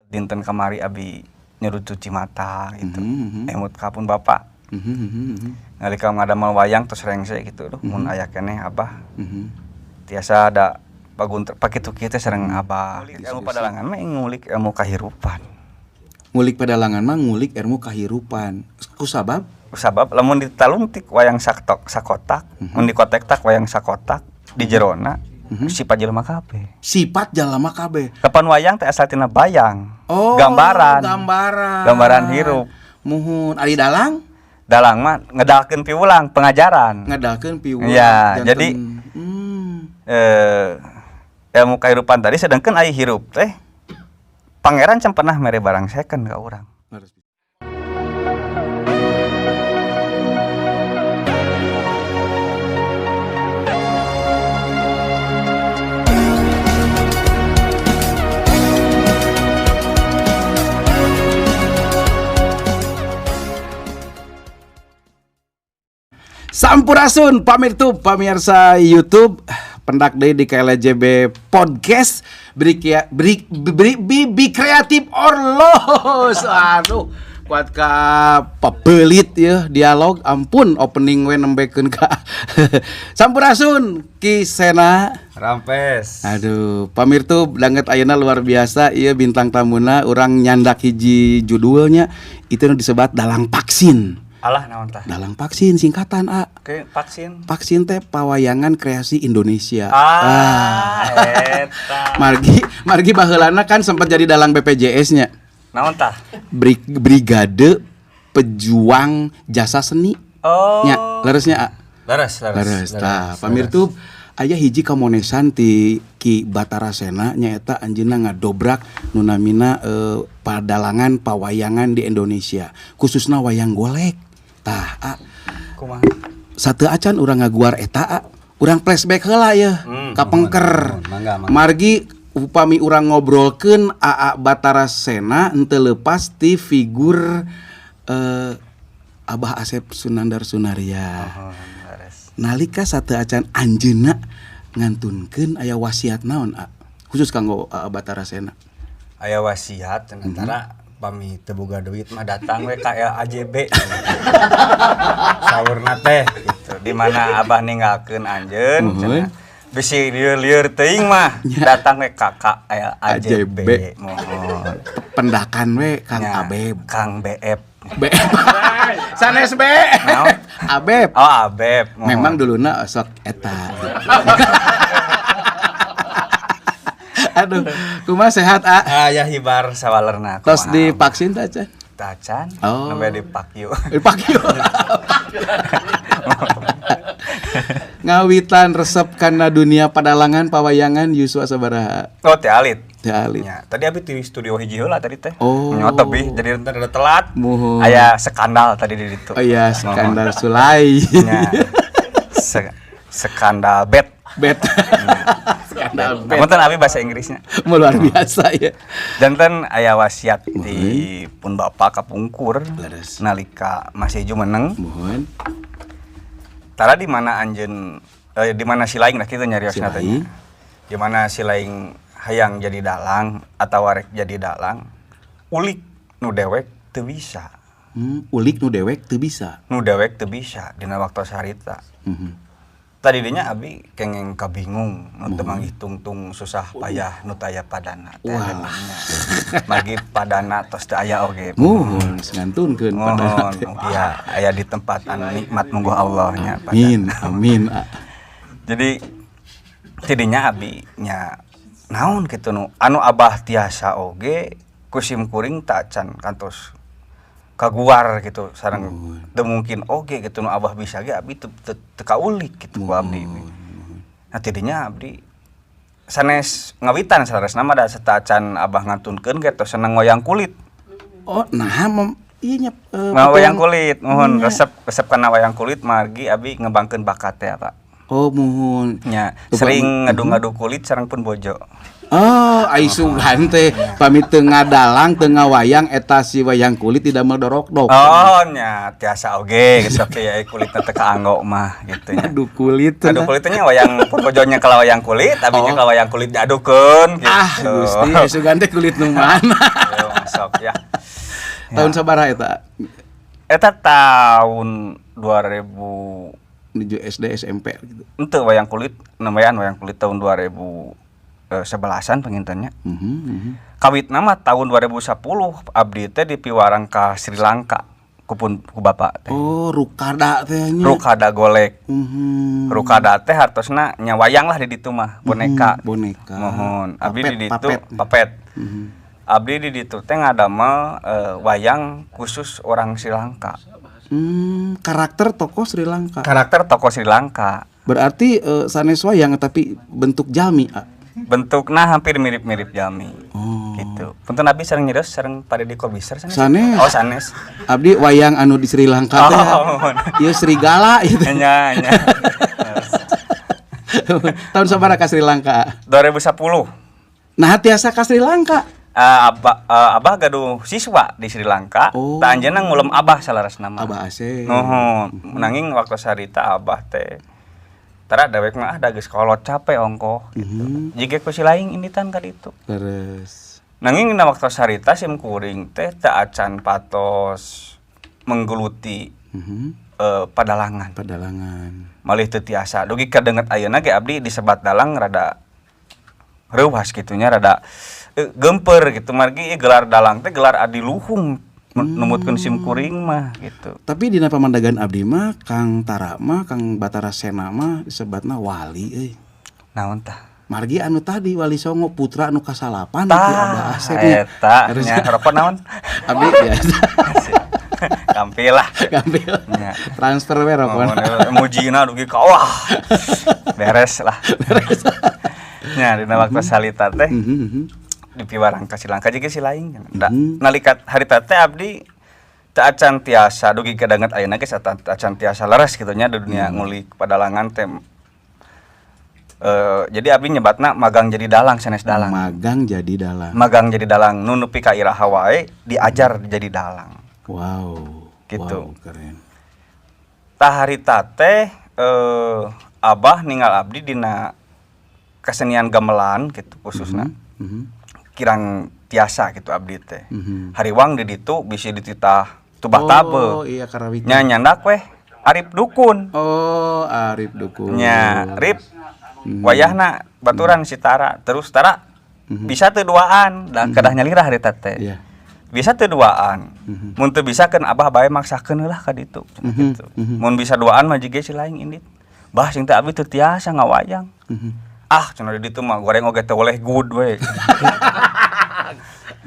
Dinten kamari abi nyuruh cuci mata gitu. Emut ka pun bapak. Nalika ngadamel wayang terus rengse gitu duh mun aya keneh abah. Tiasa ada pagunter pakitu kieu teh sareng abah. Gitu. Ilmu padalangan mah ngulik ilmu kahirupan. Ngulik padalangan mah ngulik ilmu kahirupan. Kusabab? Kusabab lamun ditalungtik wayang saktok sakotak, mun dikotek-tak wayang sakotak di jerona sifat jelema kabeh. Sifat jelema kabeh. Kapan wayang teh asal tina bayang. Oh, gambaran. Gambaran. Gambaran hirup. Muhun ari dalang? Dalang mah ngedalkeun piwulang pengajaran. Ngedalkeun piwulang. Iya, jadi ilmu kehidupan tadi sedangkan ai hirup teh pangeran can pernah mere barang second ka urang. Sampurasun pamirtu pamirsa YouTube pendak deui di KLJB Podcast beri kreatif or los. Aduh kuat ka pebelit ya dialog ampun opening we nembekeun ka. Sampurasun Ki Sena Rampes. Aduh pamirtu danget ayeuna luar biasa ieu bintang tamuna urang nyandak hiji judulnya itu nu disebat dalang vaksin. Alah naon tah? Dalang vaksin singkatan A. Oke, vaksin. Vaksin teh pawayangan kreasi Indonesia. Eta. Margi baheulana kan sempat jadi dalang BPJS-nya. Naon tah? Brigade Pejuang Jasa Seni. Oh. Nya, leresnya A. Leres. Tah, pamirtu aya hiji kamonesan ti Ki Batara Sena nyaeta anjeunna ngadobrak nu namina padalangan pawayangan di Indonesia, khususna wayang golek. Tah, a. Kumaha? Sateu acan urang ngaguar eta, a. Urang flashback heula yeuh, ka pengker. Mangga. Margi upami urang ngobrolkeun Aa Batara Sena henteu leupas ti figur Abah Asep Sunandar Sunarya. Oh, nalika sateu acan anjeunna ngantunkeun aya wasiat naon, a? Khusus kanggo Aa Batara Sena. Aya wasiat cenah pami teu boga duit mah datang we ka LAJB. Saurna teh gitu. Di mana abah ninggalkeun anjeun cenah. Bisi lieur-lieur teuing mah datang we ka LAJB. Mohon. Pendakan we Kang Abeb. Kang BF. BF. Sanes B. Naon? Abeb. Oh, Abeb. Mohon. Memang duluna sok eta. Aduh, kumaha sehat, A? Aya hibar sawalerna. Tos divaksin teh acan? Tacan. Oh. Nembe dipakyu. Dipakyu. Ngawitan resep kana dunia padalangan pawayangan yuswa sabaraha? Oh, teh alit. Teh alit. Ya, tadi abi di studio hiji heula tadi teh. Oh. Nya tebih jadi entar ada telat. Muhun. Aya skandal tadi di ditu. Oh iya, skandal Sulai. Nya. Skandal bet. Bet. Skandal bet. Punten abi bahasa Inggrisnya. Luar biasa ya. Janten aya wasiat di pun bapak kapungkur. Leres. Nalika masih jumeneng. Muhun. Tara di mana anjeun di mana si laing lah kitu nyariosna teh. Si laing. Di mana si laing hayang jadi dalang atawa rek jadi dalang, ulik nu dewek teu bisa. Ulik nu dewek teu bisa. Nu dewek teu bisa dina waktu harita. Tadi dinya abi kengeng kabingung nu teu manggih tungtung susah payah nu teu aya padana teh. Walah. Magi padana tos teu aya oge. Muhun ngantunkeun padana. Iya, aya di tempat anu nikmat mungguh Allah nya. Amin, amin. Jadi tidinya abi nya naon kitu nu anu abah tiasa oge ku sim kuring tacan kantos kaguar gitu sareng teu mungkin oge gitu nu abah bisa ge abi teu kaulik gitu ku abdi. Nah tidinya abdi sanes ngawitan saresna mah da setacan abah ngantunkeun ge tos seneng wayang kulit. Oh, nah ieu nya wayang kulit muhun resep kana wayang kulit margi abi ngembangkeun bakat teh Pak. Oh muhun. Nya sering ngadu-ngadu kulit sareng pun bojo. Oh, ai sugan teh pami teu ngadalang teu ngawayang eta si wayang kulit tidak medorok-dok. Oh nya tiasa oge geus oke ya kulitna teu kaanggo mah gitu nya. Adu kulit. Adu kulit nya wayang pun bojonya ka wayang kulit, abinya ka wayang kulit diadukeun gitu. Ah, Gusti, ai sugan teh kulit nu mana? Sok ya. Tahun sabaraha eta? Eta tahun 2000. Menuju SD, SMP gitu. Ente wayang kulit, namanya wayang kulit tahun 2011-an panginten nya. Mhm, mhm. Kawitna mah tahun 2010 abdi teh dipiwarang ka Sri Lanka kupun ku bapak teh. Oh, Rukada teh nya. Rukada golek. Rukada teh hartosna nya wayang lah di ditu mah, boneka. Boneka. Muhun. Abdi Papet, di ditu papet. Papet. Abdi di ditu teh ngadamel wayang khusus orang Sri Lanka. Karakter tokoh Sri Lanka. Karakter tokoh Sri Lanka. Berarti sanes wayang tapi bentuk jalmi, ah. Bentukna hampir mirip-mirip jalmi. Oh. Gitu. Punten, abdi sareng nyerios sareng Pak Deddy Corbuzier sanes? Sanes. Oh, sanes. Abdi wayang anu di Sri Lanka teh. Oh, muhun. Ieu serigala gitu. Nya nya. Tahun sabaraha ka Sri Lanka? 2010. Nah, tiasa ka Sri Lanka. Abah gaduh siswa di Sri Lanka. Oh. Tah, anjeunna ngulem abah salaresna mah. Abah Asep. Nuhun. Nanging waktu sarita abah teh tara dewek mah, ah, da geus kolot, capek ongkoh gitu. Jiga ku si laing inditan ka ditu. Leres. Nanging dina waktu sarita sim kuring teh teu acan patos menggeluti padalangan. Padalangan. Malih teu tiasa. Dugi ka danget ayeuna ge abdi disebat dalang rada reuwas kitu nya, rada gemper gitu, margi ieu gelar dalang teh gelar adiluhung numutkeun sim kuring mah gitu. Tapi dina pamandagan abdi mah Kang Tara mah, Kang Batara Sena mah disebatna wali euy. Naon tah? Margi anu tadi, Wali Songo putra anu kasalapan ti Tah, Abah Asep nya. Eta nya rokok naon? Abdi biasa. Gampil lah. Gampil. Nya. Transfer we rokok. Mujina dugi ka wah. Beres lah. Beres. Nya dina waktu salita teh dipiwarang ka Sri Lanka jeung si laing. Da, nalika harita teh abdi teu acan tiasa, dugi ka danget ayeuna ge acan tiasa leres kitu nya di dunia ngulik padalangan teh. Jadi abdi nyebatna magang jadi dalang, sanes dalang. Magang jadi dalang. Magang jadi dalang, nu nepi ka iraha wae diajar jadi dalang. Wow. Gitu. Wow, keren. Tah, harita teh abah ninggal abdi dina kesenian gamelan gitu khususna. Kirang tiasa gitu abdi teh. Hariwang di ditu bisi dititah tubah tabe. Oh, iya, karawitan. Nya nyandak weh Arif Dukun. Oh, Arif Dukun. Nya, Rip. Wayahna baturan si Tara, terus Tara bisa teu duaan, da kedah nyalira harita teh. Bisa teu duaan. Mun teu bisa kan abah bae maksakeun lah ka ditu cenah gitu. Mun bisa duaan mah jiga si laing indit. Bah, sing teh abdi teu tiasa ngawayang. Ah, cenah di ditu mah goreng oge teu boleh good we.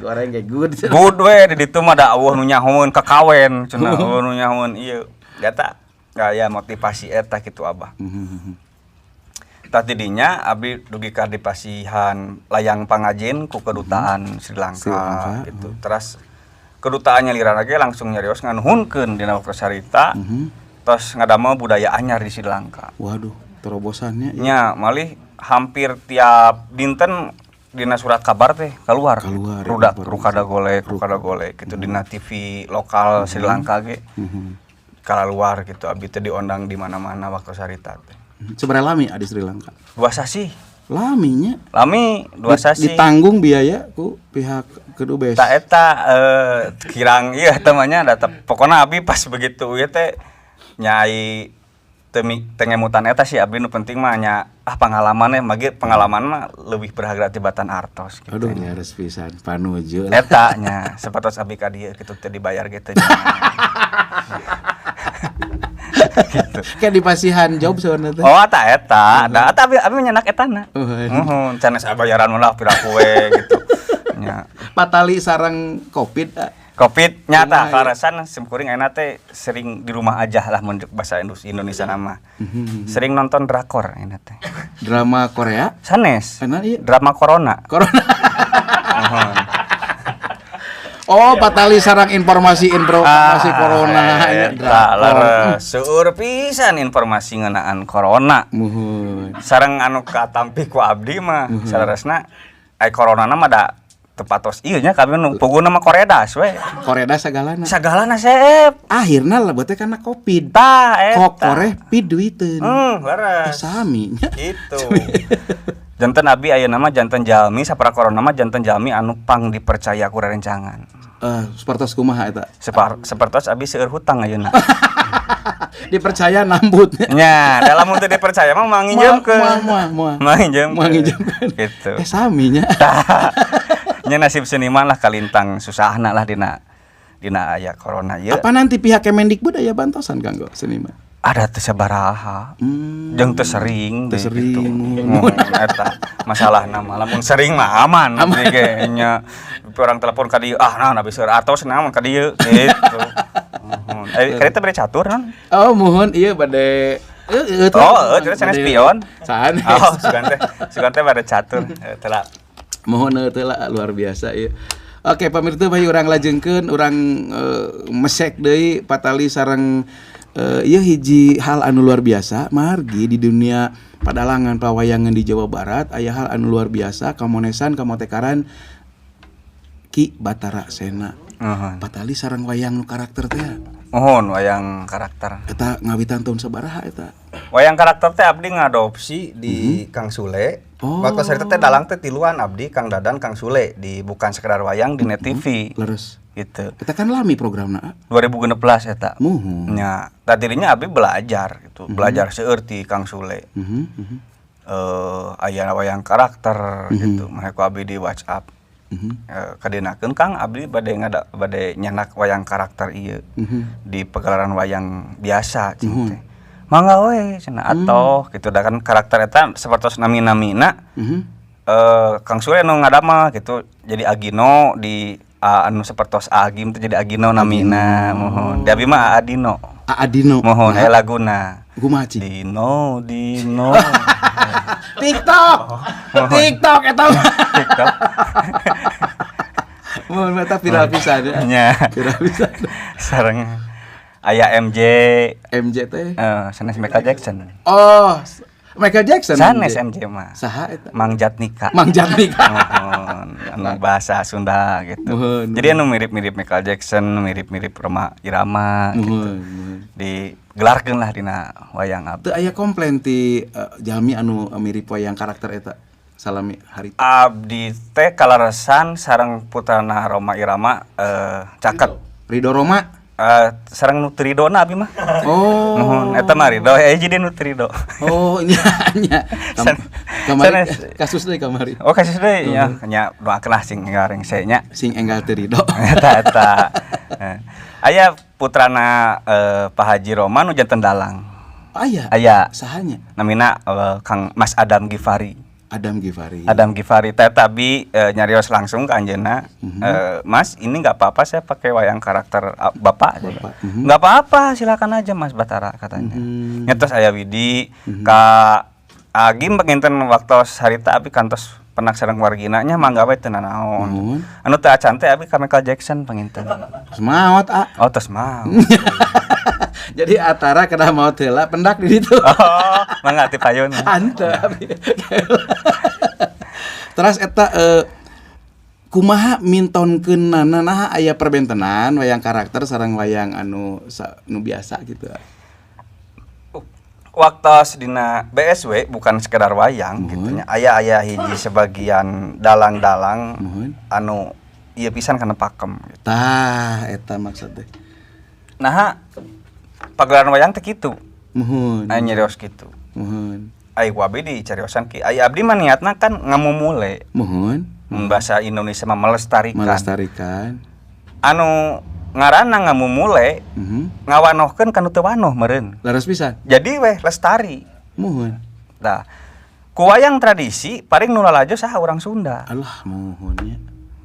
Goreng kayak good. Good we di ditu mah, da euweuh nu nyahoeun kakawen cenah, euweuh nu nyahoeun ieu. Eta aya motivasi eta kitu abah. Tah, tidinya abdi dugi ka dipasihan layang pangajin ku kedutaan Sri Lanka, Sri Lanka, gitu. Terus kedutaannya nyalira ge langsung nyarios nganuhunkeun dina waktu sarita. Tos ngadamel budaya anyar di Sri Lanka. Waduh, terobosannya ya. Nya, malih hampir tiap dinten dina surat kabar teh keluar. Keluar, ya, Rudak, informasi. Rukada golek, rukada golek gitu dina TV lokal Sri Lanka ge. Keluar gitu, abdi teh diondang di mana-mana waktu sarita teh. Seberapa lami di Sri Lanka? 2 sasih. Laminya. Lami 2 sasih. Ditanggung biaya ku pihak kedubes. Tah eta kirang iya temanya data, pokoknya abi pas begitu ieu teh nyai teu teu ngemutan eta sih abdi, nu penting mah nya ah pengalamannya, magi pengalaman mah lebih berharga tibatan artos gitu. Aduh, nyaris pisan panuju. Eta nya sapertos abdi ka dieu kitu teu dibayar gitu. Gitu. Kayak di pasihan job sebenarnya teh. Oh, eta eta, da eta abi nyenak etana. Oh, iya. Muhun, sanes bayaran mah lah piraku we gitu. Nya. Patali sareng Covid, ah. Covid nyata Kumaha, ya? Kaleresan simkuring ayeuna teh sering di rumah aja lah, mun bahasa Indonesia nama. Sering nonton drakor ayeuna teh. Drama Korea? Sanes. Karena iya. Drama corona. Corona. Muhun. Oh, patali sareng informasi informasi corona nya, Eta drakor. leres. Seueur pisan informasi ngeunaan corona. Muhun. Sareng anu katampi ku abdi mah saleresna ai corona mah da teu patos ieu nya, kami nu puguna mah koredas we. Koreda sagalana. Sagalana seep. Akhirna lah teh karena Covid. Tah eta. Kokoreh pid duiteun. Leres. Sami nya. Gitu. Janten abi ayeuna mah janten jalmi sapara corona mah janten jalmi anu pang dipercaya ku rerencangan. Eh, sapertos kumaha eta? Sapertos abi seueur hutang ayeuna. Dipercaya nambut. Nya, dalam untuk dipercaya mah moal nginjeumkeun. Moal moal moal. Moal nginjeumkeun. Moal nginjeumkeun. Gitu. Eh, sami nya. Tah. Nya nasib seniman lah kalintang susahna lah dina dina aya corona ieu. Apa nanti pihak Kemendikbud aya bantosan kanggo seniman? Ada teu sabaraha. Jeung teu sering Teu deh, sering, gitu. Muhun. Eta masalahna mah lamun sering mah aman ge nya. Orang telepon ka dieu, ah naon abi seueur atos naon ka dieu gitu. Muhun. Eh, kereta bade catur naon? Oh, muhun, iya bade Oh, jadi sanes pion. Sanes. Oh, sugan teh bade catur. Eh, telah. Muhun teh lah, luar biasa ieu. Oke, pamirsa, bae urang lajengkeun, urang mesek deui patali sareng ieu hiji hal anu luar biasa margi di dunia padalangan pawayangan di Jawa Barat aya hal anu luar biasa kamonesan kamotekaran Ki Batara Sena. Muhun. Patali sareng wayang nu karakter teh. Muhun, wayang karakter. Eta ngawitan tahun sabaraha eta? Wayang karakter teh abdi ngadopsi di Kang Sule. Oh. Waktu harita teh dalang teh tiluan abdi, Kang Dadan, Kang Sule di bukan sekedar wayang di Net TV. Leres. Gitu. Eta kan lami programna. 2016 eta. Muhun. Nya, tadinya abdi belajar gitu, belajar seueur ti Kang Sule. Mhm, mhm. Eh, aya wayang karakter gitu, mah ku abdi di WhatsApp. Eh, kadinakeun Kang, abdi bade ngada bade nyandak wayang karakter ieu di pegelaran wayang biasa cing teh. Mangga we cenah atoh gitu, da kan karakter eta sapertos nami-namina. Eh, Kang Sule nu ngadamel gitu, jadi Agino di anu sapertos Agim teh jadi Agino namina, muhun. Di abi mah Adino. Adino. Muhun, aya laguna. Kumaha, Ci? Dino Dino. TikTok. TikTok eta mah. TikTok. Muhun, eta viral pisan ya. Nya. Viral pisan. Sareng aya MJ. MJ teh. Eh, sanes Michael Jackson. Oh, Michael Jackson. Sanes MJ mah. Saha eta? Mang Jatnika. Mang Jatnika. Muhun, anu bahasa Sunda gitu. Muhun. Jadi anu mirip-mirip Michael Jackson, mirip-mirip Rhoma Irama gitu. Muhun, muhun. Digelarkeun lah dina wayang abdi. Teu aya komplain ti jalmi anu mirip wayang karakter eta salami harita? Abdi teh kalaresan sareng putrana Rhoma Irama caket. Ridho Roma. Eh, sareng nu teu ridona abi mah. Oh. Muhun, eta mah Ridho, eh jadi nu teu ridho. Oh, nya nya. Kamari kasus deui kamari. Oh, kasus deui nya, nya doakeun lah sing rengse nya. Sing enggal teu ridho. Eta eta. Eh, aya putrana Pak Haji Roma nu janten dalang. Aya. Aya. Sahanya? Namina Kang Mas Adam Gifari. Adam Gifari. Adam Gifari teh tabi nyarios langsung ke anjeunna. "Mas, ini nggak apa-apa saya pakai wayang karakter bapak?" Bapak. "Nggak apa-apa, silakan aja Mas Batara," katanya. Nyetos aya Widi ka Agim panginten waktos harita abi kantos penak sareng wargina nya, mangga we teu nanaon. Muhun. Anu teu acan teh abi ka Michael Jackson panginten. Terus maot, ah. Oh, tos maot. Jadi atara kena maot heula pendak di ditu. Oh, mangga ti payun. Hanteu abi. Terus eta kumaha mintonkeunana, naha aya perbentenan wayang karakter sareng wayang anu nu biasa gitu? Waktu dina BSW bukan sekedar wayang gitu nya. Aya aya hiji sebagian dalang-dalang anu ieu pisan kana pakem gitu. Tah, eta maksud teh. Nah, pagelaran wayang teh kitu. Muhun. Aya nyarios kitu. Muhun. Ai ku abdi dicariosan ki. Ai abdi mah niatna kan ngamumule. Muhun. Mun bahasa Indonesia mah melestarikan. Melestarikan. Anu ngaranna ngamumule ngawanohkeun kanu teu wanoh meureun. Leres pisan. Jadi weh lestari. Muhun. Tah, ku wayang tradisi paling nu lalajo saha? Urang Sunda. Alah, muhun nya.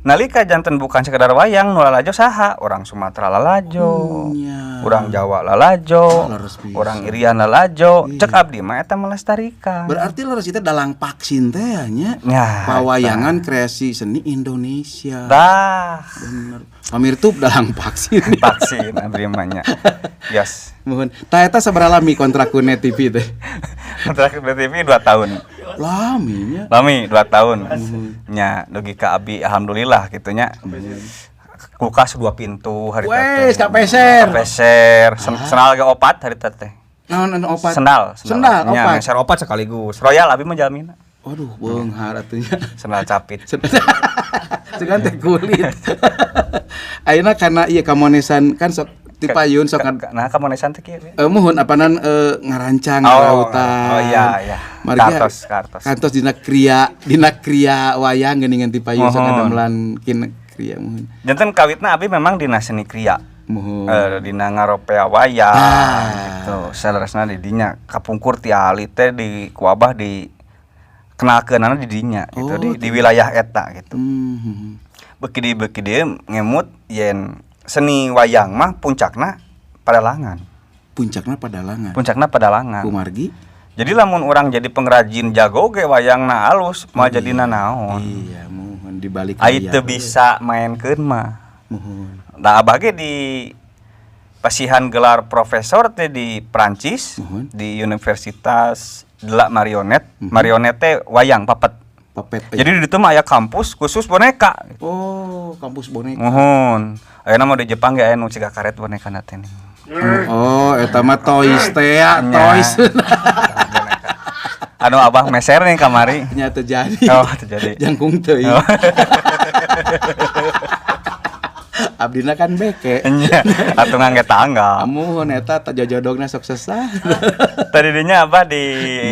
Nalika janten bukan sekedar wayang nu lalajo saha? Orang Sumatera lalajo. Nya. Urang Jawa lalajo, Ah, leres pisan. orang Irian lalajo. Iya. Cek abdi mah eta melestarikan. Berarti leres itu dalang vaksin teh nya. Ya, Pawayangan kreasi seni Indonesia. Tah, Bener. Pamirtub dalang vaksin. Vaksin abdi mah nya. Yes. Muhun. Tah, eta sabaraha lami kontrak ku Net TV teh? Kontrak ku Net TV 2 tahun. Lami nya. Lami 2 tahun. Nya dugi ka abi alhamdulillah gitu nya. Kulkas 2 pintu hari teh. Wes, kapeser. Kapeser. Sendal ge opat hari teh. Naon anu opat? Sendal, Sendal Nya, opat. meser opat sekaligus. Royal abi mah jalmina. Waduh, beunghar atuh nya. Sendal capit. Sugan teh kulit. Ayeuna kana ieu kamonesan kan sok ti payun sok Nah, kamonesan teh kieu. Muhun apanan ngarancang Oh, rautan. oh iya, iya. Margi Kartos, kartos. Kantos dina kriya wayang geuningan ti payun sok Muhun. ngadamelan kin kriya muhun. Janten kawitna abi memang dina seni kriya. Muhun. Dina ngaropea wayang gitu. Saleresna di dinya kapungkur ti alit teh di ku abah di kenalkeunana di dinya gitu, di wilayah eta gitu. Beuki dieu ngemut yen seni wayang mah puncakna padalangan. Puncakna padalangan. Puncakna padalangan. Kumargi? Jadi lamun orang jadi pengrajin jago ge wayangna alus, moal jadina naon. Iya, muhun di balik Ai layar. Teu bisa mainkeun mah. Muhun. Nah, abah ge di pasihan gelar profesor teh di Prancis, Muhun. di Universitas de la Marionette. Marionette teh wayang puppet. Puppet. Jadi di ditu mah aya kampus khusus boneka. Oh, kampus boneka. Muhun. Ayeuna mah di Jepang ge aya nu ciga karet boneka teh nih. Oh, eta mah toys teh ya, Nya. toys. Boneka. Anu abah meser nih kamari. Nya teu jadi. Oh, teu jadi. Jangkung teuing. Oh. Abdina kan beke. Nya, atuh ngangge tanggal. Amuhun eta teh jojodogna sok sesah. Tadi dinya abah di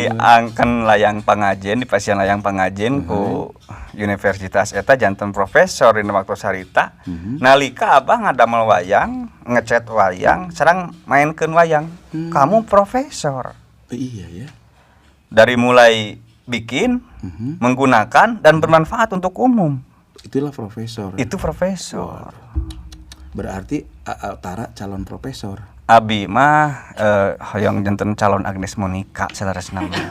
angken layang pangajen, di pasihan layang pangajen ku universitas eta janten profesor dina waktu sarita. Nalika abah ngadamel wayang, ngecat wayang, sareng mainkeun wayang. Kamu profesor. Iya ya. Dari mulai bikin, menggunakan dan bermanfaat untuk umum. Itulah profesor. Itu profesor. Berarti Tara calon profesor. Abi mah hoyong janten calon Agnes Monica saleresna mah.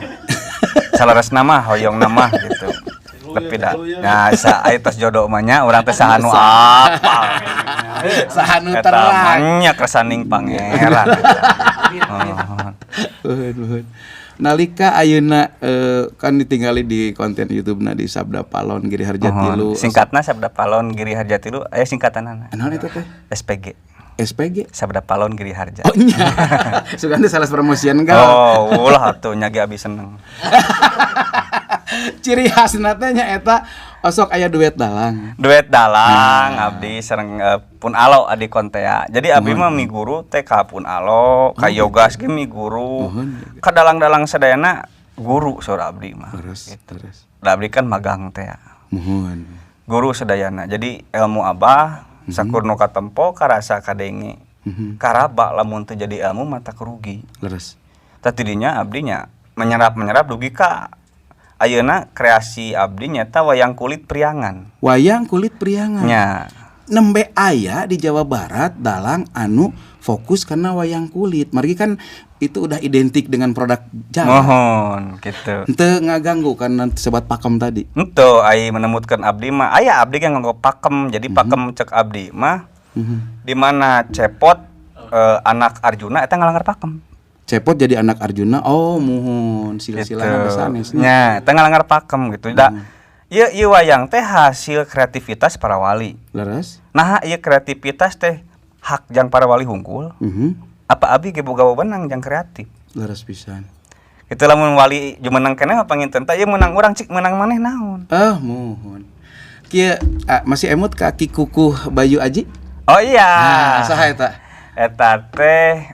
Saleresna mah hoyong nama gitu. Tapi da, nah sa aya tos jodoh mah nya urang teh saha nu apal. Saha nu Eta terang. mah nya kersaning pangeran. Oh. Nuhun, nuhun. Nalika ayeuna kan ditinggali di konten YouTube-na di Sabda Palon Giri Harja Tilu. Singkatna Sabda Palon Giri Harja Tilu aya singkatanana. Naon eta teh? SPG. SPG. Sabda Palon Giri Harja. Oh nya. Sugan teh salah promosian kan. Oh, ulah atuh nya ge abi seneng. Ciri khasna teh nya eta osok aya duet dalang. Duet dalang abdi sareng Pun Alo adi kontea. Jadi abdi mah miguru teh ka Pun Alo, ka Yogas ge miguru. Muhun. Ka dalang-dalang sadayana guru saur abdi mah. Terus terus. Da abdi kan magang teh. Muhun. Guru sadayana. Jadi ilmu abah sakur nu katempo karasa kadenge. Karaba lamun teu jadi ilmu mata kerugi. Leres. Tah tidinya abdi nya menyerap-menyerap dugi ka ayeuna kreasi abdi nyata wayang kulit Priangan. Wayang kulit Priangan. Nya. Nembe aya di Jawa Barat dalang anu fokus karena wayang kulit. Margi kan itu udah identik dengan produk Jawa. Mohon gitu. Henteu ngaganggu karena sebat pakem tadi. Henteu ai menemutkeun abdi mah aya abdi kan nganggo pakem. Jadi pakem cek abdi mah di mana Cepot anak Arjuna eta ngalanggar pakem. Cepot jadi anak Arjuna. Oh, muhun silsilahna Gitu. sanes. Nya, eta ngalanggar pakem gitu. Da ieu ieu wayang teh hasil kreativitas para wali. Leres? Nah, ieu kreativitas teh hak jang para wali hungkul. Apa abi ge boga wewenang jang kreatif. Leres pisan. Itu lamun wali jumenang keneh mah panginten tah ieu meunang urang cik meunang maneh naon. Ah, muhun. Kieu ah, masih emut ka Ki Kukuh Bayu Aji? Oh iya. Nah, saha eta? Eta teh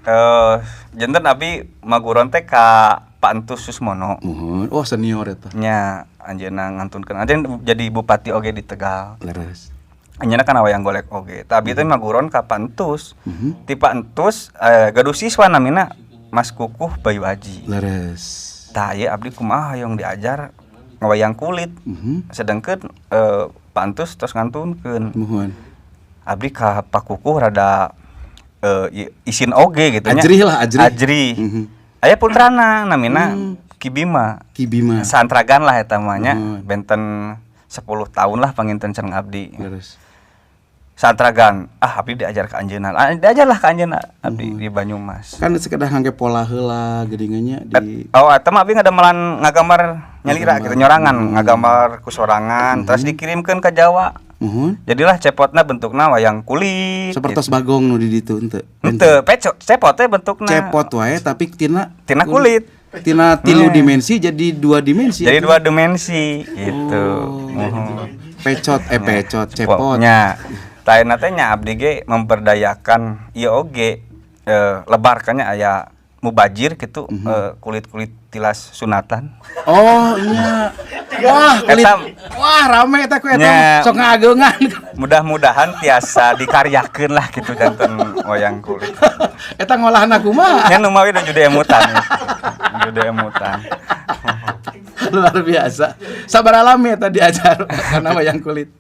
janten abi maguron teh ka Pak Entus Susmono. Muhun. Oh, senior eta. Nya anjeunna ngantunkeun. Anjeun jadi bupati oge di Tegal. Leres. Anjeunna kan wayang golek oge. Tah abi teh maguron ka Pak Entus. Ti Pak Entus gaduh siswa namina Mas Kukuh Bayu Aji. Leres. Tah ieu abdi kumaha hoyong diajar ngawayang kulit. Sedengkeun Pak Entus tos ngantunkeun. Muhun. Abdi ka Pak Kukuh rada isin oge gitu nya. Ajrih lah, ajrih. Ajrih. Aya putrana namina Ki Bima. Ki Bima. Santragan lah eta mah nya. Muhun. Benten 10 tahun lah panginten sareng abdi. Leres. Santragan, ah abdi diajar ka anjeunna. Ah, diajarlah ka anjeunna abdi di Banyumas. Kan sekedar ngangge pola heula geuningannya di Oh, eta mah abdi ngadamelan ngagambar nyalira gitu nyorangan, ngagambar ku sorangan, terus dikirimkeun ke Jawa. Muhun. Jadilah cepotna bentukna wayang kulit. Sapertos bagong nu di ditu henteu. Henteu, peco, cepot teh bentukna. Cepot wae tapi tina Tina kulit. Tina tilu dimensi jadi dua dimensi. Jadi atuh. dua dimensi gitu. Oh. Muhun. Pecot, eh, pecot, cepot. Nya. Tah ayeuna teh nya abdi ge memberdayakan ieu oge, lebar kan nya, aya mubajir gitu, kulit-kulit tilas sunatan. Oh iya. Wah, kulit. Eta- Wah, rame eta ku eta. Nya. Sok ngageungan. Mudah-mudahan tiasa dikaryakeun lah gitu janten wayang kulit. Eta ngolahna kumaha? Nya nu mawi nuju emutan. Nuju emutan. Luar biasa. Sabar alami eta diajar karena wayang kulit.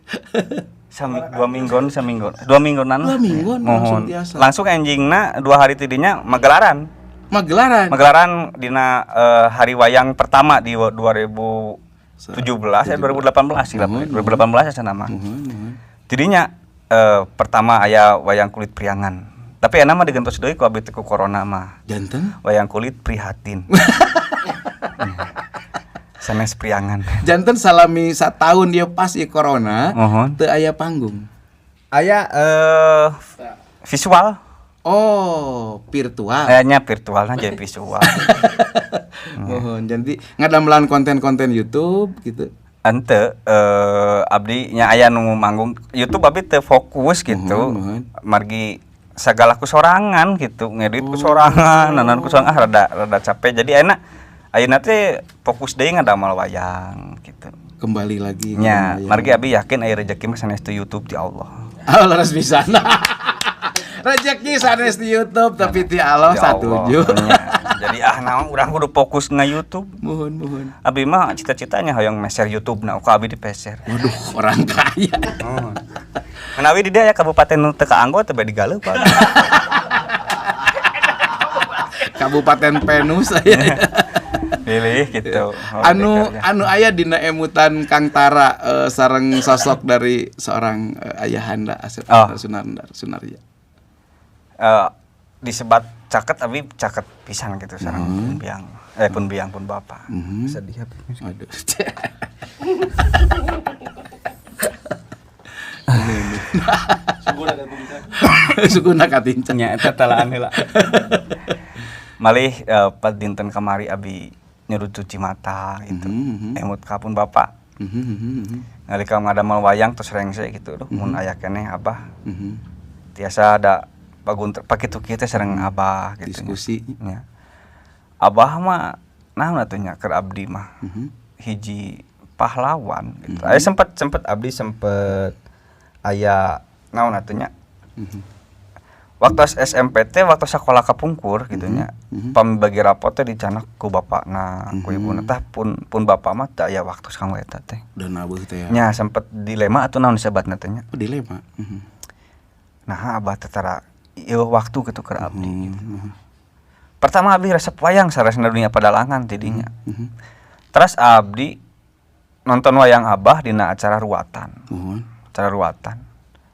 2 minggon, seminggu, 2 minggunan lah. 2 mingguan langsung Mohon. tiasa. Langsung enjingna 2 hari tidinya magelaran. Magelaran. Magelaran dina hari wayang pertama di 2017 ya, 2018 sih lah, 2018 ya nama. Muhun, muhun. Jadinya pertama aya wayang kulit Priangan, tapi enak mah digentos deui ku abdi teh ku corona mah. Janten Wayang kulit prihatin. Sanes Priangan. Janten salami satahun dia pas ieu corona. Muhun. Teu aya panggung. Aya visual. Oh, virtual. Kayaknya virtualnya jadi visual. Muhun. Jadi ngadamelan konten-konten YouTube gitu. Ente abdi nya aya nu manggung YouTube, abdi teu fokus gitu. Muhun, muhun. Margi sagala ku sorangan gitu, ngedit ku sorangan, nanan ku sorangan, ah, rada rada capek. Jadi enak ayeuna teh fokus deui ngadamal wayang gitu. Kembali lagi ke Nya, wayang. margi abdi yakin aya rezeki mah sanes ti YouTube, ti Allah. Oh, leres bisa. Rezeki sanes di YouTube tapi ti Allah. Ti Allah. Satuju. Nya. Jadi ah naon urang kudu fokus nga YouTube. Muhun, muhun. Abi mah cita-citanya hoyong meser YouTube na ku abi dipeser. Waduh, orang kaya. Oh. Menawi di dia ya kabupaten nu teu kaanggo teh bade digaleuh, Pak. Kabupaten Venus saya. Pilih gitu. Oh, Anu dekat ya. Anu aya dina emutan Kang Tara sareng sosok dari seorang ayahanda Asep Oh. Sunandar Sunarya. Disebat caket, abi caket pisan gitu sareng pun biang. Eh, pun biang, pun bapak. Sedih abi. Aduh. Suguna katinca. Nya eta talaan heula. Malih pas dinten kamari abi nyuruh cuci mata gitu. Emut ka pun bapak. Nalika ngadamel wayang terus rengse gitu, duh, mun aya keneh abah tiasa ada pagunter pakitu kieu teh sareng abah gitu nya. Diskusi. Nya. Abah mah naon atuh nya, keur abdi mah hiji pahlawan gitu. Aya sempet sempet abdi sempet aya naon atuh nya. Waktu SMP teh, waktu sekolah kapungkur gitu nya. Pami bagi rapot teh dicanak ku bapakna, ku ibuna, tah pun pun bapak mah teu aya waktu kanggo eta teh. Dan nabuh teh ya. Nya sempet dilema atuh naon disebatna teh nya. Oh, dilema. Nah, abah teh tara ieu waktu gitu keur abdi gitu. Pertama abdi resep wayang saresna dunia padalangan tidinya. Terus abdi nonton wayang abah dina acara ruatan. Muhun. Acara ruatan.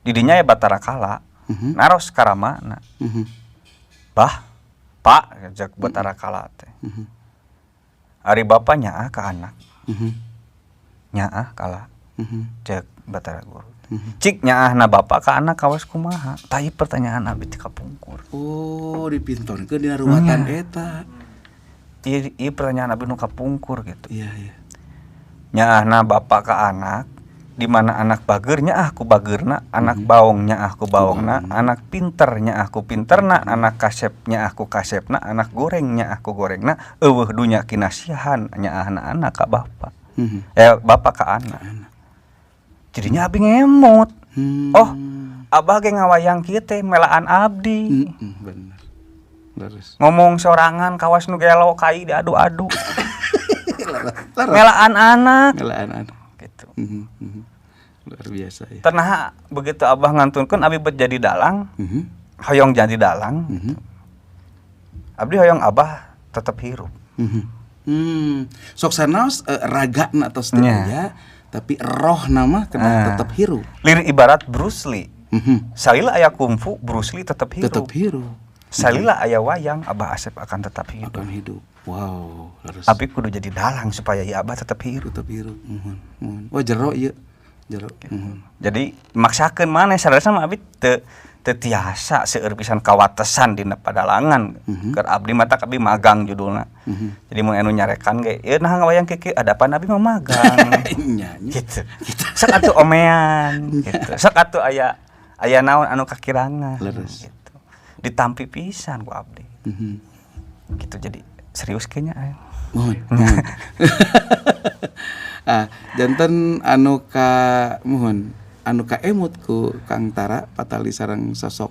Didinya ya Batara Kala. Naros karamana. Bah, Pak, cek Batara Kala teh. Ari bapa nyaah ka anak. Nyaah kala. Cek Batara Guru. Cik nyaahna bapak ka anak kawas kumaha? Tah ieu pertanyaan abdi ti kapungkur. Oh, dipintonkeun dina ruatan eta. Ieu ieu pertanyaan abdi nu kapungkur gitu. Iya. Nyaahna bapak ka anak di mana anak bager nyaah ku bageurna, anak baong nyaah ku baongna, anak pinter nyaah ku pinterna, anak kasep nyaah ku kasepna, anak goreng nyaah ku gorengna, euweuh dunya kinasihan nyaahna anak ka bapak. Eh, bapak ka anak. Jadinya abdi ngemut. Oh, abah ge ngawayang kieu teh melaan abdi. Bener. Leres. Ngomong sorangan kawas nu gelo kai diadu-adu. Leres. Melaan anak Melaan anak. Gitu. Luar biasa ya. Tenah begitu abah ngantunkeun abi bet jadi dalang, hoyong jadi dalang. Gitu. Abdi hoyong abah tetep hirup. Sok sanaos ragana tos teu Nya. aya, tapi roh nama kena Ah. tetep hirup. Lir ibarat Bruce Lee. Salila aya kungfu, Bruce Lee tetep hirup. Tetep hirup. Salila aya wayang, Abah Asep akan tetap hidup. Akan hidup. Wow, leres. Abi kudu jadi dalang supaya ya Abah tetap hirup. Tetep hirup. Muhun, muhun. Wah, jero ieu. Jero. Jadi maksakeun maneh saderasna mah abi teu teu tiasa, seueur pisan kawatesan dina padalangan. Keur abdi mah tak abdi magang judulna. Jadi mun anu nyarekan ge, ieu nah ngawayang kieu, adapan abi mah magang. Nya nya. Gitu. Sok atuh omean gitu. Sok atuh aya aya naon anu kakirangan gitu. Ditampi pisan ku abdi. Gitu, jadi serius kayaknya aya. Mohon, mohon. Ah, janten anu ka mohon anu kaemut ku Kang Tara patali sareng sosok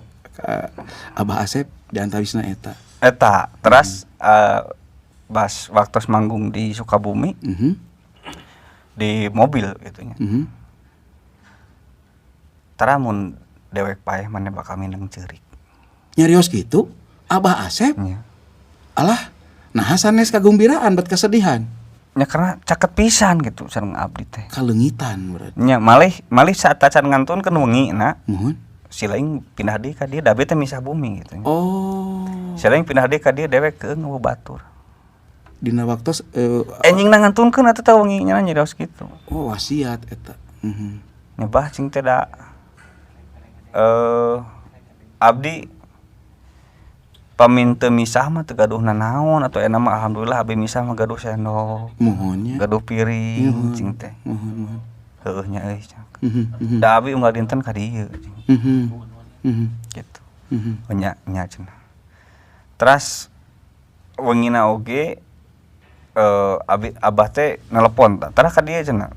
Abah Asep di antawisna eta. Eta, terus pas waktu manggung di Sukabumi di mobil gitu nya. Tara, mun dewek paeh maneh bakal mindeng ceurik. Nyarios gitu Abah Asep? Nya. Alah, nah sanes kagumbiraan bet kesedihan. Nya karena caket pisan gitu sareng abdi teh. Kalengitan berarti. Nya malih malih saat tacan ngantunkeun wengi na. Si lain pindah deui ka dieu, da abdi teh misah bumi gitu nya. Si lain pindah deui ka dieu, dewek keung euweuh batur. Dina waktu Enjingna ngantunkeun atuh teh wengi nya nyarios kitu. Oh, wasiat eta. Nya bah cing teh da abdi pamin teu misah mah teu gaduh nanaon atuh, enak mah alhamdulillah abdi misah mah gaduh sendok. Muhun nya. Gaduh piring cing teh. Muhun muhun. Heueuh nya euy. Mhm. Da abi unggal dinten ka dieu cing. Gitu. Oh, nya nya cenah. Teras wengina oge abi abah teh nelepon tah. Tara ka dieu cenah.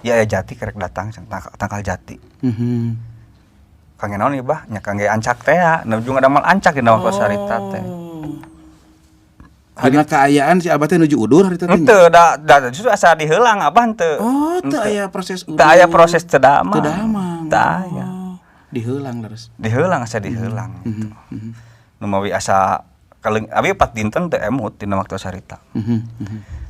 Ya aya jati kerek datang cenah, tangkal jati. Kangge naon ieu bah? Nya kangge ancak teh ya. Nuju ngadamel ancak dina waktu harita teh. Dina kaayaan si abah teh nuju udur harita teh nya? Henteu, da da justru asa diheulang abah henteu. Oh, teu Henteu. aya proses Teu aya udur. proses teu damang. Teu damang. Teu aya. Oh, diheulang leres. Diheulang, asa diheulang gitu. Nu mawi asa kaleng abi 4 dinten teu emut dina waktu harita.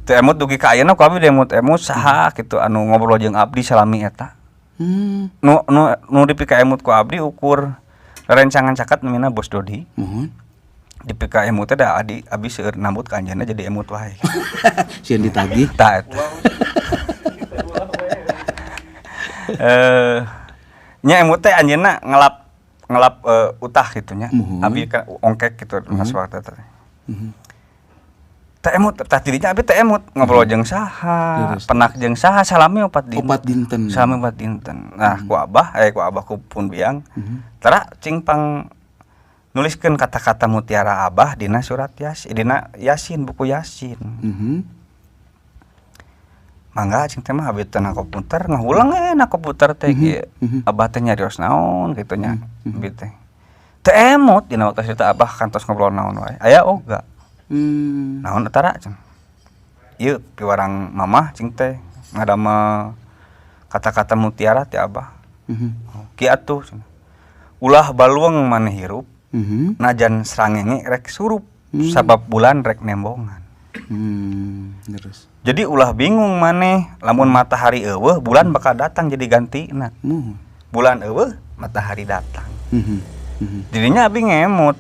Teu emut dugi ka ayeuna ku abi emut-emut saha kitu anu ngobrol jeung abdi salami eta. Nu nu nu dipika emut ku abdi ukur rerencangan caket namina Bos Dodi. Dipika emut teh da adi abi seueur nambut ka anjeunna jadi emut wae. Sieun ditagih. Tah eta. Nya emut teh anjeunna ngelap ngelap utah gitu nya. Abi kan ongkek gitu pas waktu teh. Teh emut tah tidinya abi teh emut ngobrol jeung saha, penak jeung saha salami 4 dinten. 4 dinten. Salami 4 dinten. Nah, ku abah ku abah ku pun biang. Tara cing pang nuliskeun kata-kata mutiara abah dina surat Yasin, dina Yasin, buku Yasin. Mangga cing teh mah abi teh na komputer ngahulang na komputer teh kieu. Abah teh nyarios naon kitu nya. Abi teh. Teu emut dina waktu cerita abah kantos ngobrol naon wae. Aya oga. Naon tara cing. Ieu piwarang mamah cing teh ngadamel kata-kata mutiara teh abah. Oh, kieu atuh cenah. Ulah balueng maneh hirup. Najan srangenge rek surup, sabab bulan rek nembongan. Terus. Jadi ulah bingung maneh, lamun matahari euweuh, bulan bakal datang jadi gantina. Bulan euweuh, matahari datang. Jadinya abi ngemut.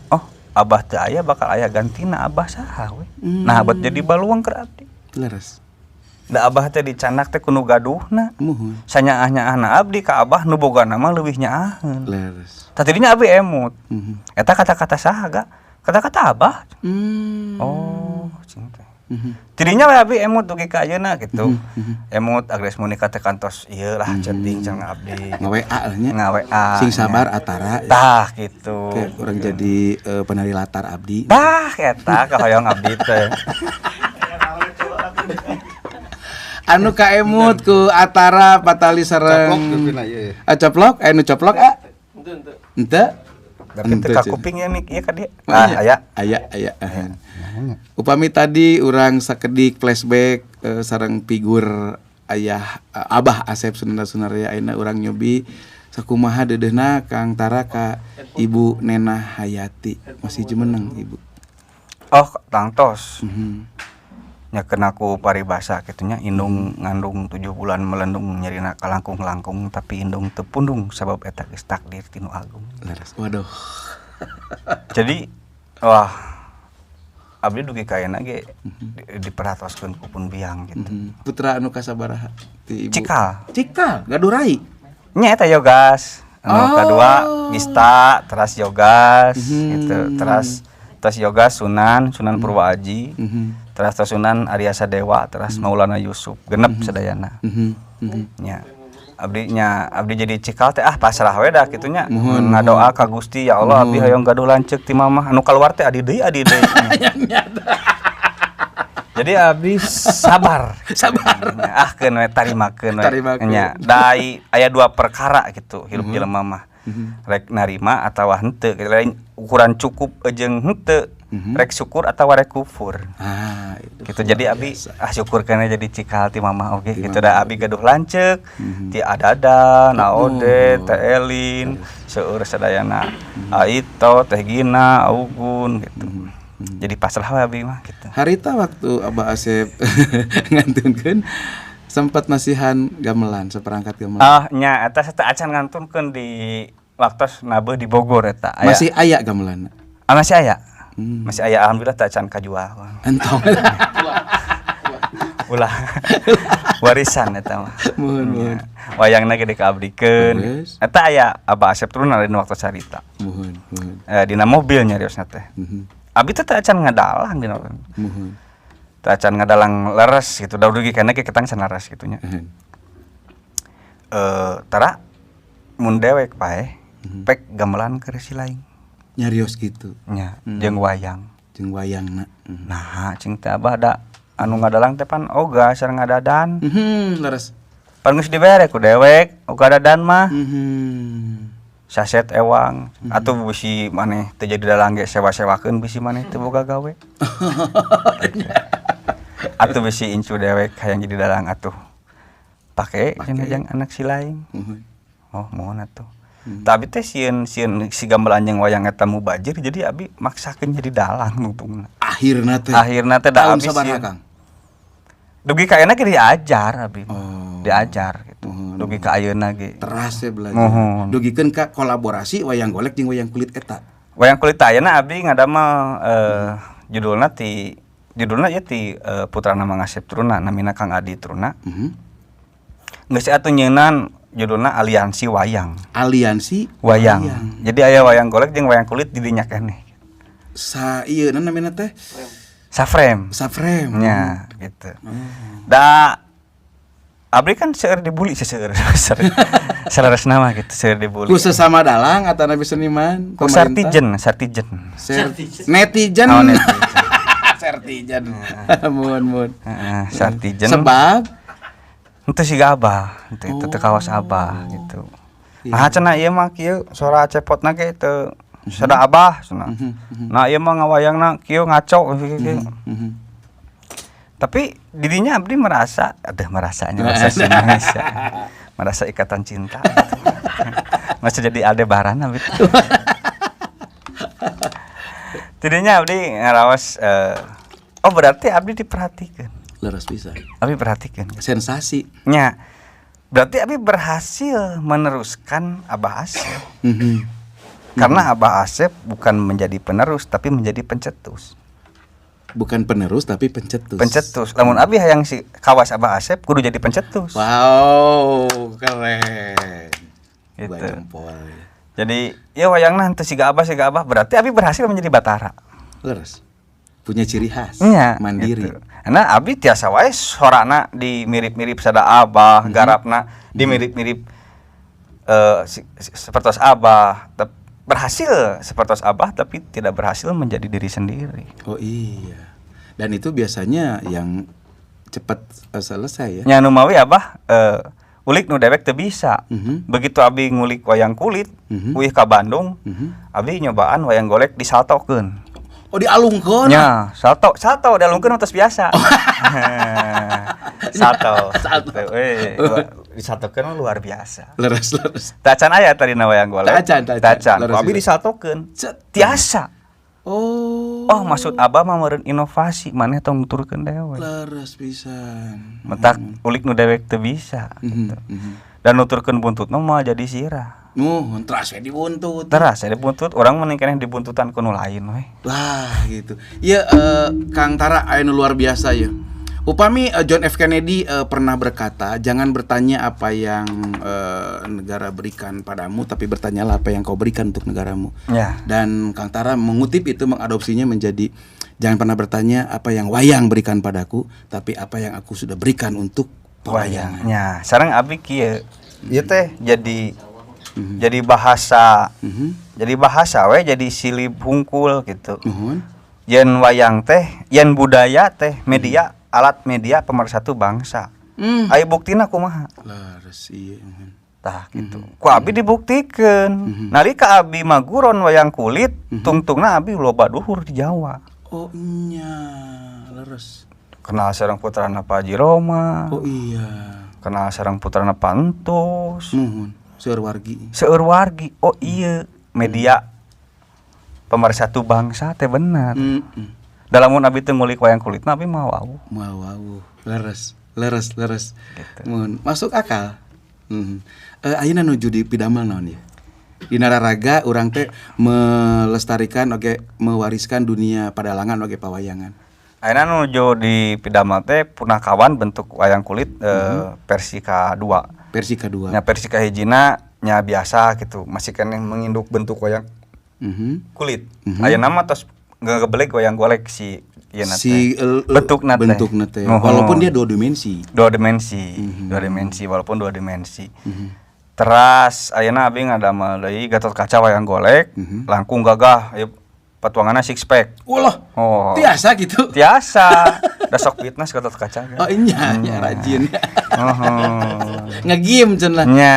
Oh, abah teu aya bakal aya gantina abah saha we. Nah, abah jadi baluang keur abdi. Da abah teh dicanak teh kudu gaduhna. Sanyaah-nyaahna abdi ka abah nu bogana mah leuwih nyaaheun. Tah tidinya abi emut. Eta kata-kata saha ga? Kata-kata abah. Oh, cing teh. Tidinya we abi emut dugi ka ayeuna gitu. Emut Agnes Monica teh kantos ieu lah chatting jeung abdi. Nge-WA lah nya. Nge-WA. Sing sabar atara. Tah gitu. Ke urang jadi penari latar abdi. Tah eta kahoyong abdi teh. Anu kaemut ku atara patali sareng. Coplok dupina ieu. Ah, coplok, anu coplok ah. Henteu, henteu. Henteu. Tapi teu Henteu, ka cenah. kuping ya mik ieu ka dieu. Oh, Ah, iya. aya. Aya, aya. Upami tadi urang sakedik flashback sareng figur ayah Abah Asep Sunandar Sunarya, ayeuna urang nyobi sakumaha deudeuhna Kang Tara ka Ibu Nena Hayati. Masih jumeneng Ibu. Oh, tangtos. Nya kena ku paribasa kitu nya, indung ngandung 7 bulan melendung nyerina kalangkung-langkung tapi indung teu pundung sabab eta geus takdir ti nu agung. Leres. Waduh. Jadi wah Abdi dugi ka ayeuna ge diperhatoskeun ku pun biang gitu. Putra anu kasabaraha ti ibu? Cikal. Cikal, gaduh rai. Nya eta Yogas. Anu kadua Gista, teras Yogas gitu. Teras teras Yogas Sunan, Sunan Purwa Aji. Teras teras Sunan Arya Sadewa, teras Maulana Yusuf, genep sadayana. Nya. Abdi nya abdi jadi cikal teh ah pasrah we dah kitu nya. Ngadoa ka Gusti, ya Allah, abdi hoyong gaduh lanceuk ti mamah. Anu kaluar teh adi deui, adi deui. Jadi abdi sabar. Sabar. Nya, ah keun we, tarimakeun we. Tarimakeun. Nya, da aya dua perkara gitu hirup jelema mah. Rek narima atawa henteu, lain ukuran cukup jeung henteu. Rek syukur atawa rek kufur. Ah, itu gitu. Jadi luar abi biasa. ah syukur kana jadi cikal ti mamah oge Ti gitu mamah da abi gaduh lanceuk ti Adada, Naode, Teh Elin, seueur sadayana. Aito, Teh Gina, Augun gitu. Jadi pasrah we abi mah gitu. Harita waktu Abah Asep ngantunkeun sempat masihan gamelan, seperangkat gamelan. Ah nya eta teh acan ngantunkeun di waktos nabeuh di Bogor eta. Aya. Masih aya gamelan? Ah, masih aya. Masih aya, alhamdulillah teh acan kajual. Entong. Ulah. Warisan eta mah. Muhun, muhun. Wayangna ge dikaabdikeun. Leres. Eta aya Abah Asep turun dina waktu carita. Muhun, muhun. Eh, dina mobil nyariosna teh. Abi teh teu acan ngadalang dina Teu acan ngadalang leres gitu. Da dugi kana ge ketang can leres gitu nya. Eh, tara mun dewek paeh, pek gamelan keur si lain. Nyarios gitu. Nya, jeung wayang. Jeung wayangna. Nah, cing teh Abah da anu ngadalang teh pan oga sareng ngadadan. Leres. Pan geus dibere ku dewek, oga dadan mah. Saset ewang atuh bisi maneh teu jadi dalang ge sewa-sewakeun bisi maneh teu boga gawe. Atuh bisi incu dewek hayang jadi dalang atuh. Pake cenah jang anak si lain. Oh, mohon atuh. Tapi teh sieun sieun si gamelan jeung wayang eta mubajir, jadi abi maksakeun jadi dalang nungtungna. Akhirna teh. Akhirna teh da Tahun abi sabaraha, sieun. Kang? Dugi ka ayeuna ge diajar abi. Oh. Diajar gitu. Muhun. Dugi ka ayeuna ge. Teras ya belajar. Muhun. Dugikeun ka kolaborasi wayang golek jeung wayang kulit eta. Wayang kulit ayeuna abi ngadamel judulna ti judulna ieu ti putrana Mang Asep Truna, namina Kang Adi Truna. Geus atuh nyeunan judulna Aliansi Wayang. Aliansi Wayang. Jadi aya wayang golek jeung wayang kulit di dinya keneh. Sa ieu namina teh? Saframe. Saframe. Nya, gitu. Da abdi kan seueur dibully, seueur. Saleresna mah gitu, seueur dibully. Ku sesama dalang atau nabi seniman? Ku pemerintah? sartijen, sartijen. Netizen. Oh, netizen. Sertijen. Muhun, muhun. Heeh, sartijen. Sebab Henteu siga Abah, henteu teu kawas Abah gitu. Nah, cenah ieu mah kieu suara cepotna ge teu sada Abah cenah. Nah, ieu mah ngawayangna kieu ngaco kieu kieu. Tapi dirinya abdi merasa, aduh merasanya merasa sih Indonesia. Merasa ikatan cinta. Gitu. Masih jadi Aldebaran abdi. Tidinya abdi ngarawas oh berarti abdi diperhatikan. Leres bisa. Abdi perhatikan. Sensasi. Nya. Berarti abdi berhasil meneruskan Abah Asep. Karena Abah Asep bukan menjadi penerus tapi menjadi pencetus. Bukan penerus tapi pencetus. Pencetus. Lamun abi hayang si kawas Abah Asep kudu jadi pencetus. Wow, keren. Gitu. Dua jempol. Jadi, ya wayangna henteu siga Abah, berarti abi berhasil menjadi Batara. Leres. Punya ciri khas. Nya, Mandiri. gitu. Nah, abi tiasa wae sorana di mirip-mirip sada Abah, garapna di mirip-mirip seperti Abah. Berhasil seperti Abah tapi tidak berhasil menjadi diri sendiri. Oh iya. Dan itu biasanya yang cepat selesai ya. Nya nu mawi Abah ulik nu dewek teu bisa. Begitu abi ngulik wayang kulit, uih ka Bandung, abi nyobaan wayang golek disaltokeun. Oh, dialungkeun. Nya, salto, salto dialungkeun atos biasa. Salto. Salto. Gitu, we, disaltokeun mah luar biasa. Leres, leres. Tacan aya tadi na wayang golek. Tacan, tacan. Tacan. Leres, Abi leres. disaltokeun. Cet. Tiasa. Oh. Oh, maksud Abah mah meureun inovasi, maneh tong nuturkeun dewek. Leres pisan. Matak ulik nu dewek teu bisa gitu. Dan nuturkeun buntutna mah jadi sirah. Muhun teras we dibuntut. Teras ya dibuntut, urang mending keneh dibuntutan ku nu lain we. Lah gitu. Iya, Kang Tara, aya nu luar biasa ya. Upami John F. Kennedy pernah berkata, jangan bertanya apa yang negara berikan padamu, tapi bertanyalah apa yang kau berikan untuk negaramu. Dan Kang Tara mengutip itu, mengadopsinya menjadi jangan pernah bertanya apa yang wayang berikan padaku, tapi apa yang aku sudah berikan untuk pewayangan. Wayangnya. Sareng abi kieu. Ieu teh jadi bahasa, jadi bahasa we, jadi silib hungkul gitu. Muhun. Yen wayang teh, yen budaya teh media, alat media pemersatu bangsa. Aya buktina kumaha? Leres, iya, muhun. Tah gitu. Ku abi dibuktikeun. Nalika abi maguron wayang kulit, tungtungna abi loba duhur di Jawa. Oh nya, leres. Kenal sareng putrana Pak Haji Roma. Oh iya. Kenal sareng putrana Pak Entus. Muhun, seueur wargi. Seueur wargi. Oh iya, media pemersatu bangsa teh bener. Dalam mun abi teu ngulik wayang kulit, abi mah wawuh. Moal wawuh. Leres, leres, leres. Gitu. Muhun, masuk akal. Ayeuna nuju di pidamel naon ya? Dina raraga urang teh melestarikan oge mewariskan dunia padalangan oge pawayangan. Ayeuna nuju di pidamel teh punakawan bentuk wayang kulit versi K2. Versi K2. Nya versi kahijina nya biasa gitu, masih keneh menginduk bentuk wayang kulit. Ayeuna mah tos ngegebleg wayang golek si ieu na Si teh. Bentukna teh. Bentukna teh. Nuhun. Walaupun dia dua dimensi. Dua dimensi, dua dimensi, walaupun dua dimensi. Teras ayeuna abi ngadamel deui Gatot Kaca wayang golek, langkung gagah, ieu patuanganna six pack. Walah. Oh. Tiasa gitu. Tiasa. Da sok fitness Gatot Kaca ge. Oh iya, ya, rajin. Oh. Ngegim cenah. Nya.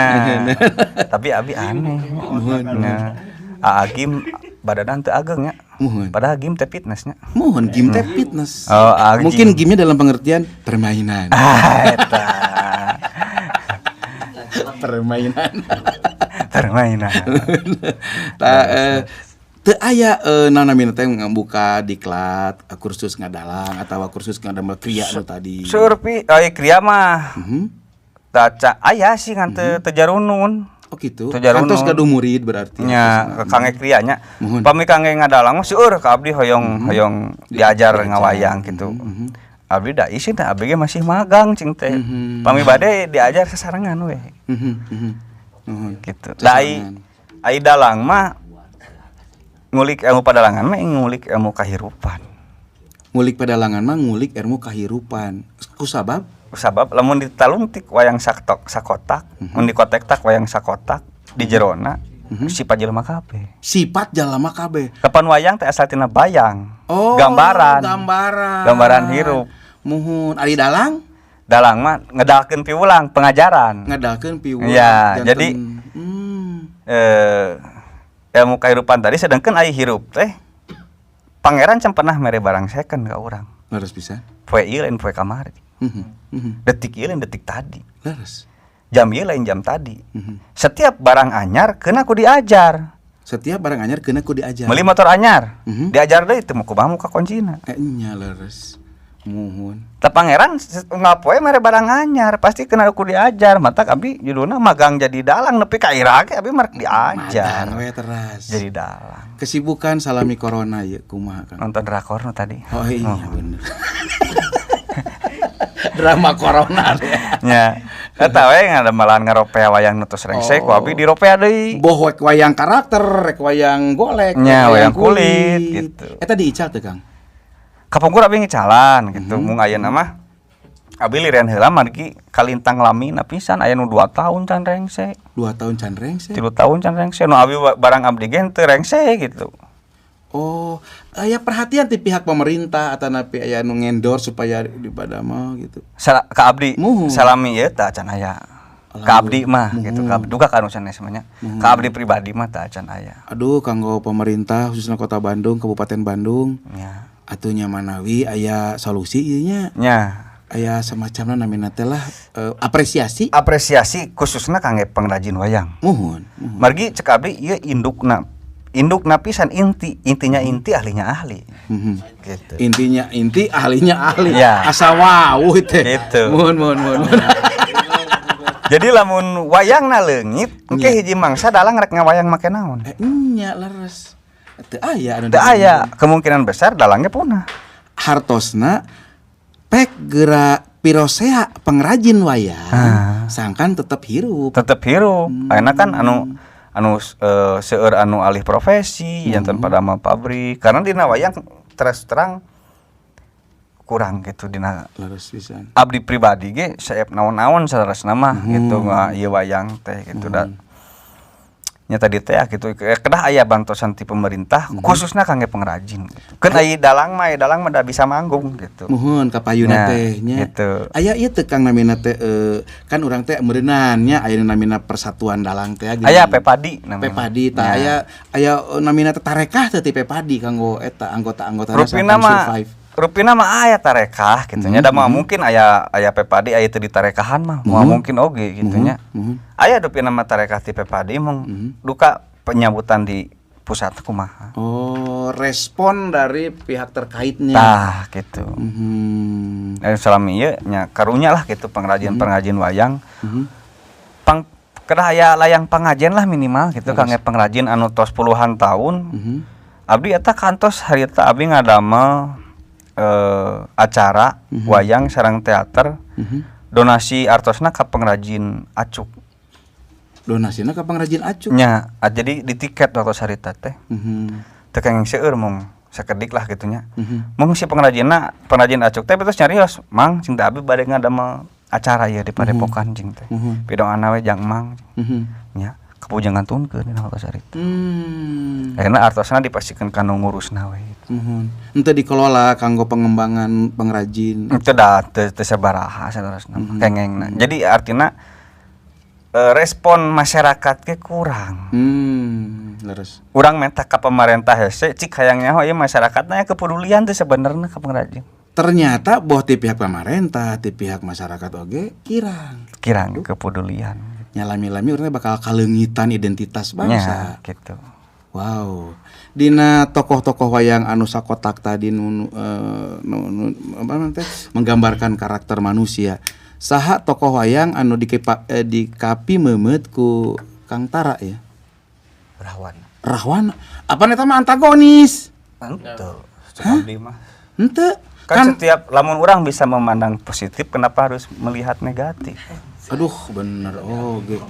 Tapi abi aneh. Muhun. Nya. Aa Gym badanna teu ageng nya. Muhun. Padahal gym teh fitness nya. Muhun, gym teh fitness. Oh, ah, Mungkin gym. gymnya dalam pengertian permainan. Ah, eta. Permainan. Permainan. Ta, teu aya naon namina teh ngabuka diklat kursus ngadalang atau kursus ngadamel kriya nu tadi. Surpi ai kriya mah. Taca aya sih ngan teu jarunun. Oh gitu. Teu jarunun. Kantos gaduh murid berarti. Nya kangge kriya nya. Muhun. Pami kangge ngadalang mah seueur ka abdi hoyong hoyong diajar ngawayang gitu. Abdi da isin teh, abdi ge masih magang cing teh. Pami bade diajar sasarengan we. Muhun. Gitu. Da ai Sasarengan. Ai dalang mah ngulik ilmu padalangan mah ngulik ilmu kahirupan. Ngulik padalangan mah ngulik ilmu kahirupan. Kusabab? Sabab lamun ditalungtik wayang saktok sakotak, mun dikotek-tak wayang sakotak di jerona sifat jelema kabeh. Sifat jalma kabeh. Kapan wayang teh asal tina bayang. Oh, gambaran. Gambaran. Gambaran hirup. Muhun, ari dalang? Dalang mah ngedalkeun piwulang, pengajaran. Ngedalkeun piwulang. Iya, janten. jadi ilmu kehidupan tadi, sedangkan ai hirup teh pangeran can pernah mere barang second ka urang. Leres bisa. Poe ieu lain poe kamari. Detik ieu lain detik tadi. Leres. Jam ieu lain jam tadi. Setiap barang anyar keuna ku diajar. Setiap barang anyar keuna ku diajar. Meuli motor anyar, diajar deui teu kumaha muka kuncina. Nya leres. Muhun. Tah pangeran ngapoe mere barang anyar, pasti kena ku diajar. Matak abi judulna magang jadi dalang nepi ka iraha ge abi marek diajar. Magang we teras. Jadi dalang. Kesibukan salami corona ya kumaha, Kang? Nonton drakor nu tadi. Oh iya bener. Drama corona ya. Nya. Eta we ngadamel ngaropea wayang nu tos rengse ku abi diropea deui. Boh rek wayang karakter, rek wayang golek, Nya, rek wayang kulit, gitu. Eta diical teu, Kang? Kapungkur abi ngicalan gitu. Mung ayeuna mah abi liren heula margi kalintang lamina pisan, aya nu 2 tahun can rengse. 2 tahun can rengse. 3 tahun can rengse. Nu abi barang abdi ge teu rengse gitu. Oh, aya perhatian ti pihak pemerintah atau napi aya nu ngendorse supaya di padamel gitu. Ka abdi Muhun. salami ieu tah can aya. Ka abdi mah gitu, ka abdi duka ka anu sanes mah nya. Ka abdi pribadi mah tah can aya. Aduh, kanggo pemerintah khususnya Kota Bandung, Kabupaten Bandung. Nya. Atuh nya manawi aya solusi ieu nya. Nya. Aya semacamna namina teh lah apresiasi. Apresiasi khususna kangge pengrajin wayang. Muhun, muhun. Margi cek abdi ieu indukna. Indukna pisan inti, intinya inti, ahlinya ahli. Gitu. Intinya inti, ahlinya ahli. Ya. Asa wawuh teh. Gitu. Muhun, muhun, muhun, muhun. Jadi lamun wayangna leungit, engke hiji mangsa dalang rek ngawayang make naon? Eh, nya leres. Teu aya anu Teu aya, kemungkinan besar dalangnya punah. Hartosna pek geura pirosea pengrajin wayang Ah. sangkan tetep hirup. Tetep hirup. Ayeuna kan anu anu seueur anu alih profesi, janten pada mah pabrik. Karena dina wayang terus terang kurang gitu dina Leres pisan. Abdi pribadi ge saep naon-naon saleresna mah gitu, nga ieu wayang teh gitu, da nya tadi teh gitu, kedah aya bantosan ti pemerintah khususnya kangge pengrajin gitu. Kan aya dalang mah da bisa manggung gitu. Muhun kapayuna Nya, teh nya. Gitu. Aya ieu teh, Kang, namina teh kan urang teh meureunan nya aya nu namina Persatuan Dalang teh geuning. Aya Pepadi namanya. Pepadi tah. Nya. Aya aya namina teh tarekah teh ti Pepadi kanggo eta anggota-anggotana Rupina sangkan mah survive. Rupina mah aya tarekah gitu nya, da moal mungkin aya aya Pepadi aya teu ditarekahan mah, moal mungkin oge gitu nya. Aya rupina mah tarekah ti Pepadi, mung duka penyambutan di pusat kumaha. Oh, respon dari pihak terkaitnya. Tah gitu. Eh, salami ieu nya karunya lah gitu pengrajin-pengrajin wayang. Pang kedah aya layang pangajen lah minimal gitu kangge pengrajin anu tos puluhan tahun. Abdi eta kantos harita abdi ngadamel acara wayang sareng teater. Donasi artosna ka pengrajin acuk. Donasina ka pengrajin acuk. Nya, jadi di tiket waktu harita teh. Teu kenging seueur, mung sakedik lah gitu nya. Mung si pengrajinna, pengrajin acuk teh terus nyarios, "Mang, cing teh abdi bade ngadamel acara ieu di padepokan cing teh. Pidoana we jang Mang." Nya, kapujangan tunkeun dina waktu harita. Akhirna artosna dipasihkeun ka nu ngurusna we gitu. Muhun. Henteu dikelola kanggo pengembangan pengrajin. Itu dah teu teu sabaraha saleresna mah kengengna. Jadi artina respon masyarakat ge kurang. Leres. Urang minta ka pemerintah hese, cik hayang nyaho ieu masyarakatna kepedulian teh sebenarnya ka pengrajin. Ternyata boh ti pihak pemerintah, ti pihak masyarakat oge kirang. Kirang kepedulian. Nya lami-lami urang teh bakal kaleungitan identitas bangsa. Nya, gitu. Wow. Dina tokoh-tokoh wayang anu sakotak tadi nu, apa namanya teh menggambarkan karakter manusia. Saha tokoh wayang anu dikapi meumeut ku Kang Tara ya? Rahwana. Rahwana. Apa eta mah antagonis? Henteu. Abdi mah. Henteu. Kan, Kan, setiap lamun orang bisa memandang positif, kenapa harus melihat negatif? Aduh, bener oge.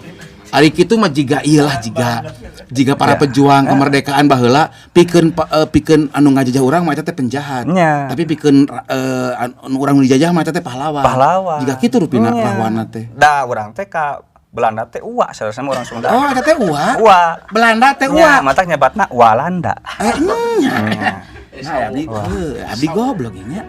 Ari kitu mah jiga ieu lah, jiga jiga para pejuang kemerdekaan baheula pikeun anu ngajajah urang mah eta teh penjahat. Nya. Tapi pikeun anu urang nu dijajah mah eta teh pahlawan. Pahlawan. Jiga kitu rupina Nya. Rahwana teh. Da urang teh ka Belanda teh uwa salah urang Sunda. Oh, eta teh uwa. Uwa. Belanda teh Nya, uwa. matak nyebatna Walanda. Eh, nya. Nah, abdi goblok nya.